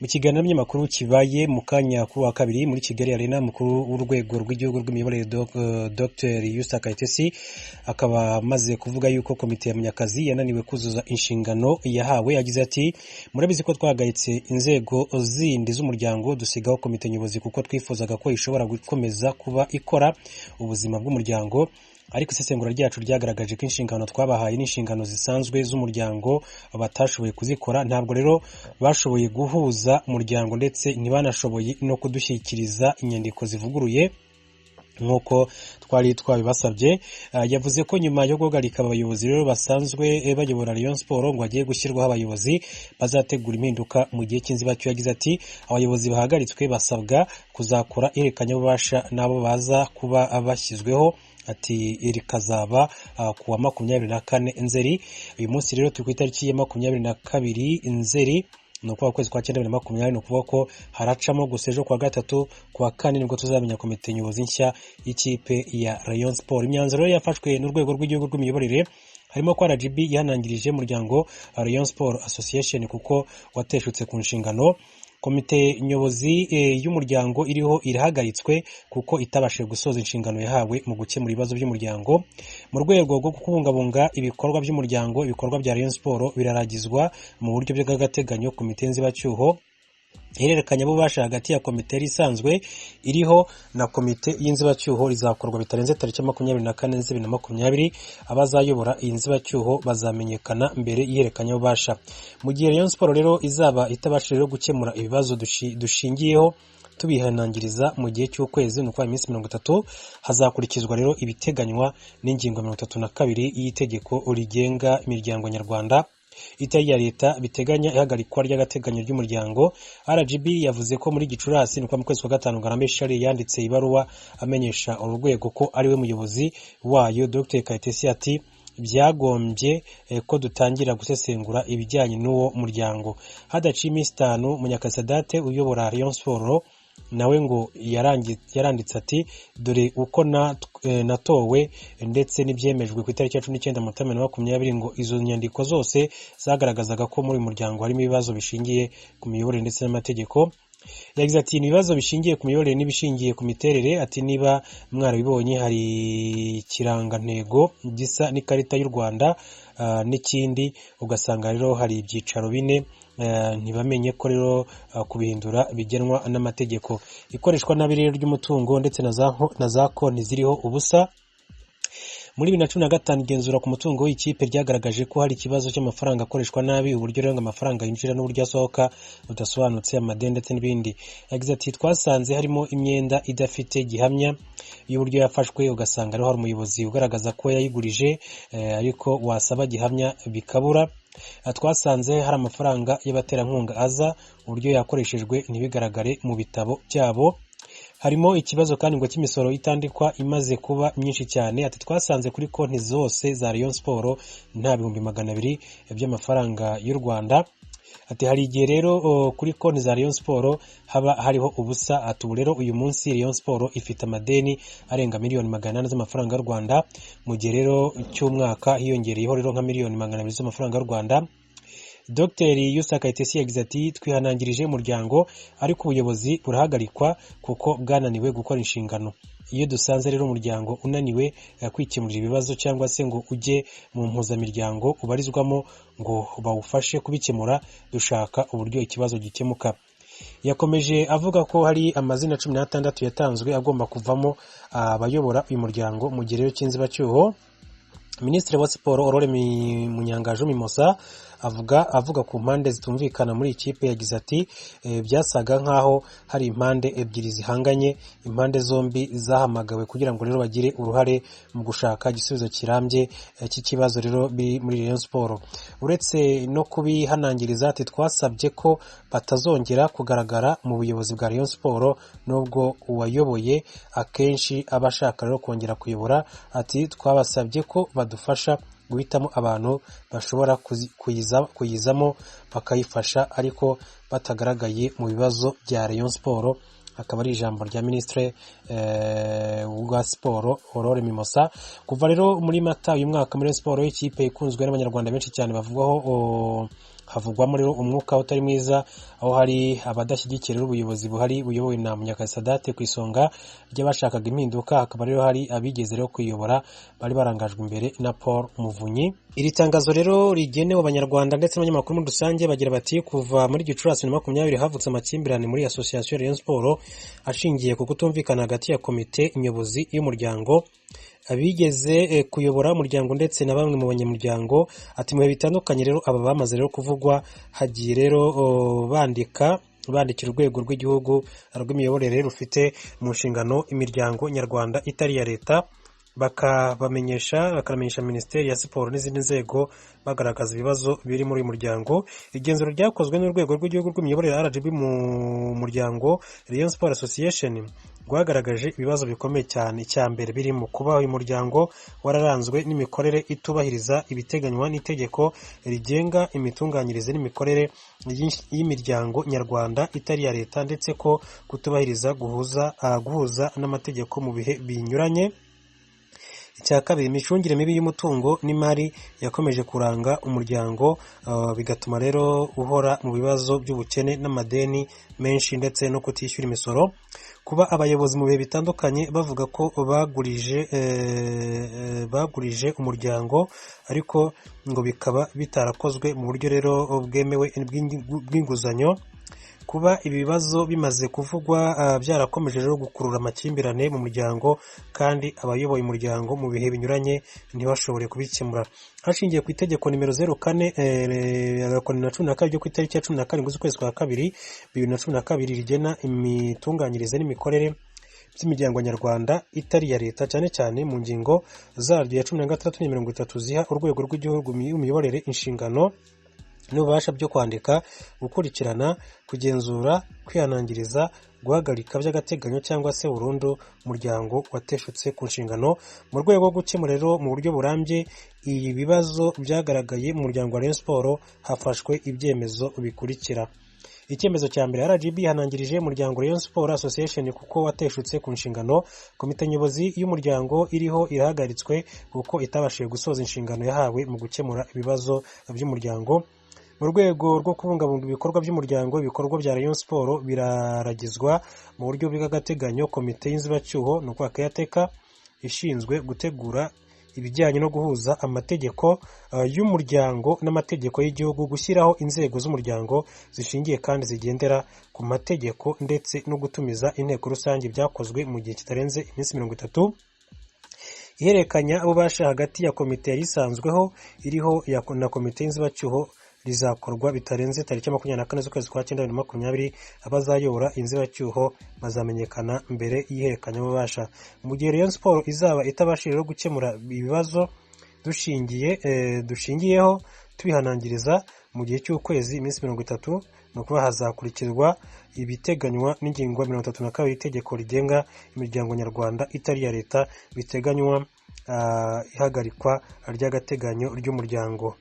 Mu kiganiro n'abanyamakuru kibaye mu kanya kuri wa kabiri muri Kigali Arena, mukuru w'urwego rw'igihugu rw'imiyoborere Dr Usta Kayitesi akaba amaze kuvuga yuko komite ya Munyakazi yananiwe kuzuza inshingano yahawe. Yagize ati: "Murabizi ko twahagaritse inzego zindi z'umuryango, dusigaho komite nyobozi kuko twifuzaga ko ishobora gukomeza kuba ikora ubuzima bw'umuryango, ariko isesengura ryacu ryagaragaje ko inshingano twabahaye n'inshingano zisanzwe z'umuryango batashoboye kuzikora. Ntabwo rero bashoboye guhuza umuryango, ndetse ntibanashoboye no kudushyikiriza inyandiko zivuguruye nk'uko twari twabibasabye." Yavuze ko nyuma yo guhagarika abayobozi rero basanzwe bayobora Rayon Sport, ngo hagiye gushyirwaho abayobozi bazategura impinduka mu gihe cy'inzibacyuho. Yagize ati: "Abayobozi bahagaritswe basabwa kuzakora ihererekanyabubasha n'abo baza kuba bashyizweho." Ati: "Rikazaba ku wa 24 Nzeri." Uyu munsi rero turi ku itariki ya 22 Nzeri, ni ukuvuga ukwezi kwa cyenda 2020. Ni ukuvuga ko haracamo gusa ejo kuwa gatatu, kuwa kane nibwo tuzamenya komite nyobozi nshya y'ikipe ya Rayon Sport. Imyanzuro yafashwe n'urwego rw'igihugu rw'imiyoborere harimo ko RGB yihanangirije umuryango Rayon Sport Association kuko wateshutse ku nshingano. Komite nyobozi y'umuryango iriho irahagaritswe kuko itabashije gusoza inshingano yahawe mu gukemura ibibazo by'umuryango. Mu rwego rwo kubungabunga ibikorwa by'umuryango, ibikorwa bya Rayon Sport biraragizwa mu buryo bw'agateganyo komite nzibacyuho. Ihererekanyabubasha hagati ya komite yari isanzwe iriho na komite y'inzibacyuho rizakorwa bitarenze tariki 24 Nzeri 2020. Abazayobora iyi nzibacyuho bazamenyekana mbere y'ihererekanyabubasha. Mu gihe Rayon Sport rero izaba itabashije rero gukemura ibibazo dushingiyeho tubihanangiriza mu gihe cy'ukwezi, ni ukuvuga iminsi 30, hazakurikizwa rero ibiteganywa n'ingingo 32 y'itegeko rigenga imiryango nyarwanda itari iya leta, biteganya ihagarikwa ry'agateganyo ry'umuryango. RGB yavuze ko muri Gicurasi, ni mu kwezi kwa gatanu, Ngarambe Charles yanditse ibaruwa amenyesha uru rwego ko ariwe muyobozi wayo. Dr Kayitesi ati: "Byagombye ko dutangira gusesengura ibijyanye n'uwo muryango hadaciye iminsi 5." Munyakazi uyobora Rayon Sport nawe ngo yaranditse ati: "Dore uko natowe ndetse n'ibyemejwe ku itariki ya 19 Mutarama 2020." Ngo izo nyandiko zose zagaragazaga ko muri uyu muryango harimo ibibazo bishingiye ku miyoborere ndetse n'amategeko. Yagize ati: "Ni ibibazo bishingiye ku miyoborere n'ibishingiye ku miterere." Ati: "Niba mwarabibonye, hari ikirangantego gisa n'ikarita y'u Rwanda n'ikindi, ugasanga rero hari ibyicaro bine, ntibamenye ko rero kubihindura bigenwa n'amategeko. Ikoreshwa nabi rero ry'umutungo ndetse na za konti ziriho ubusa." Muri 2015 igenzura ku mutungo w'ikipe ryagaragaje ko hari ikibazo cy'amafaranga akoreshwa nabi, uburyo rero amafaranga yinjira n'uburyo asohoka budasobanutse, amadeni ndetse n'ibindi. Yagize ati: "Twasanze harimo imyenda idafite gihamya y'uburyo yafashwe, ugasanga rero hari umuyobozi ugaragaza ko yayigurije, ariko wasaba gihamya bikabura. Twasanze hari amafaranga y'abaterankunga aza, uburyo yakoreshejwe ntibigaragare mu bitabo byabo. Harimo ikibazo kandi ngo cy'imisoro itandikwa imaze kuba myinshi cyane." Ati: "Twasanze kuri konti zose za Rayon Sport nta 200,000 by'amafaranga y'u Rwanda." Ati: "Hari igihe rero kuri konti za Rayon Sport haba hariho ubusa." Ati: "Ubu rero uyu munsi Rayon Sport ifite amadeni arenga miliyoni 800 z'amafaranga y'u Rwanda. Mu gihe rero cy'umwaka hiyongereyeho rero nka miliyoni 200 z'amafaranga y'u Rwanda." Dr Usta Kayitesi yagize ati: "Twihanangirije umuryango, ariko ubuyobozi burahagarikwa kuko bwananiwe gukora inshingano. Iyo dusanze rero umuryango unaniwe kwikemurira ibibazo cyangwa se ngo ujye mu mpuzamiryango ubarizwamo ngo bawufashe kubikemura, dushaka uburyo ikibazo gikemuka." Yakomeje avuga ko hari amazina 16 yatanzwe agomba kuvamo abayobora uyu muryango mu gihe rero cy'inzibacyuho. Minisitiri wa Siporo Aurore Munyangaju Mimosa avuga ku mpande zitumvikana muri iyi kipe, yagize ati: "Byasaga nk'aho hari impande ebyiri zihanganye. Impande zombi zahamagawe kugira ngo rero bagire uruhare mu gushaka igisubizo kirambye cy'ikibazo rero biri muri Rayon Sport. Uretse no kubihanangiriza," ati, "twasabye ko batazongera kugaragara mu buyobozi bwa Rayon Sport, nubwo uwayoboye akenshi aba ashaka rero kongera kuyobora." Ati: "Twabasabye ko badufasha guhitamo abantu bashobora kuyizamo bakayifasha, ariko batagaragaye mu bibazo bya Rayon Sport." Akaba ari ijambo rya Minisitiri wa Siporo Aurore Mimosa. Kuva rero muri Mata uyu mwaka, muri Siporo, ikipe ikunzwe n'Abanyarwanda benshi cyane bavugwaho Havugwamo rero umwuka utari mwiza, aho hari abadashyigikira ubuyobozi buhari buyobowe na Munyakazi Sadate ku isonga ry'abashakaga impinduka. Hakaba rero hari abigeze rero kuyobora bari barangajwe imbere na Paul Muvunyi. Iri tangazo rero rigenewe Abanyarwanda ndetse n'abanyamakuru muri rusange, bagira bati: "Kuva muri Gicurasi 2020 havutse amakimbirane muri Association Rayon Sport ashingiye ku kutumvikana hagati ya komite nyobozi y'umuryango, abigeze kuyobora umuryango ndetse na bamwe mu banyamuryango." Ati: "Mu bihe bitandukanye rero aba bamaze rero kuvugwa hagiye rero bandika, bandikira Urwego rw'Igihugu rw'Imiyoborere rufite mu nshingano imiryango nyarwanda itari iya leta, bakabamenyesha, bakanamenyesha Minisiteri ya Siporo n'izindi nzego, bagaragaza ibibazo biri muri uyu muryango. Igenzura ryakozwe n'Urwego rw'Igihugu rw'Imiyoborere RGB mu muryango Rayon Sport Association rwagaragaje ibibazo bikomeye cyane. Icya mbere birimo kuba uyu muryango wararanzwe n'imikorere itubahiriza ibiteganywa n'itegeko rigenga imitunganyirize n'imikorere y'imiryango nyarwanda itari iya leta, ndetse ko kutubahiriza guhuza n'amategeko mu bihe binyuranye. Icya kabiri, imicungire mibi y'umutungo n'imari yakomeje kuranga umuryango, bigatuma rero uhora mu bibazo by'ubukene n'amadeni menshi ndetse no kutishyura imisoro. Kuba abayobozi mu bihe bitandukanye bavuga ko bagurije umuryango, ariko ngo bikaba bitarakozwe mu buryo rero bwemewe bw'inguzanyo. Kuba ibi bibazo bimaze kuvugwa byarakomeje rero gukurura amakimbirane mu muryango, kandi abayoboye umuryango mu bihe binyuranye ntibashobore kubikemura. Hashingiwe ku itegeko nimero 04/12 ryo ku itariki ya 17 z'ukwezi kwa kabiri 2012 rigena imitunganyirize n'imikorere by'imiryango nyarwanda itari iya leta, cyane cyane mu ngingo zaryo ya 16 na 30 ziha Urwego rw'Igihugu imiyoborere inshingano n'ububasha byo kwandika, gukurikirana, kugenzura, kwihanangiriza, guhagarika by'agateganyo cyangwa se burundu umuryango wateshutse ku nshingano. Mu rwego rwo gukemura rero mu buryo burambye ibi bibazo byagaragaye mu muryango wa Rayon Sport, hafashwe ibyemezo bikurikira: Icyemezo cya mbere, RGB yihanangirije umuryango Rayon Sport Association kuko wateshutse ku nshingano. Komite nyobozi y'umuryango iriho irahagaritswe kuko itabashije gusoza inshingano yahawe mu gukemura ibibazo by'umuryango. Mu rwego rwo kubungabunga ibikorwa by'umuryango, ibikorwa bya Rayon Sport biraragizwa mu buryo bw'agateganyo komite y'inzibacyuho, ni ukuvuga caretaker, ishinzwe gutegura ibijyanye no guhuza amategeko y'umuryango n'amategeko y'igihugu, gushyiraho inzego z'umuryango zishingiye kandi zigendera ku mategeko, ndetse no gutumiza inteko rusange, byakozwe mu gihe kitarenze iminsi 30. Ihererekanya bubasha hagati ya komite yari isanzweho iriho na komite y'inzibacyuho rizakorwa bitarenze tariki 24 z'ukwezi kwa cyenda 2020. Abazayobora inzibacyuho bazamenyekana mbere y'ihererekanyabubasha. Mu gihe Rayon Sport izaba itabashije rero gukemura ibibazo dushingiyeho tubihanangiriza mu gihe cy'ukwezi, iminsi 30, ni ukuba hazakurikizwa ibiteganywa n'ingingo 32 itegeko rigenga imiryango nyarwanda itari iya leta, biteganywa ihagarikwa ry'agateganyo ry'umuryango.